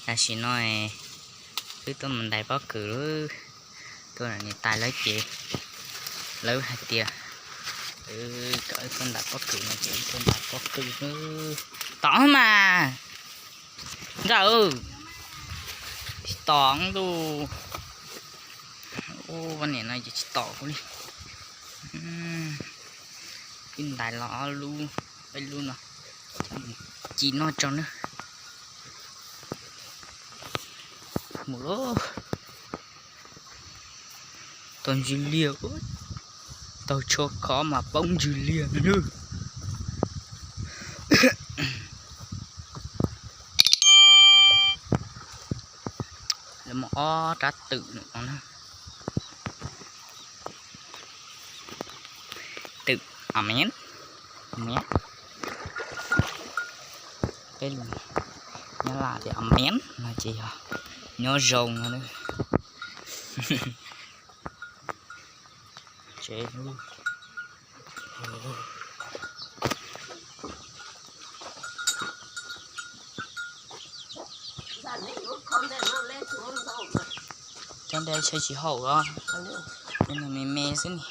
Tam sim no wb tuaj mus ntais pob kws lawm, tuaj niam tais lawv ces lawv hais tias kom wb tuaj ntais pob kws no ces wb tuaj ntais pob kws. Tom mas, nkawm, tsis tom ntuj, ua niam no ces tsis tom kuv li. Wb ntais los ob lub, peb lub no, ci noj tso nawb. Mus lauj. Tau ntsws liag, tau tsho khov mas poob ntsws liag no nawb. Lawv muaj ob rab twm no na. Twm a miv, a miv, peb nyob Laj tias a miv no ces yog nyob zoo no. Cov ntawd tsheb tsis haum los, me me xwb ne.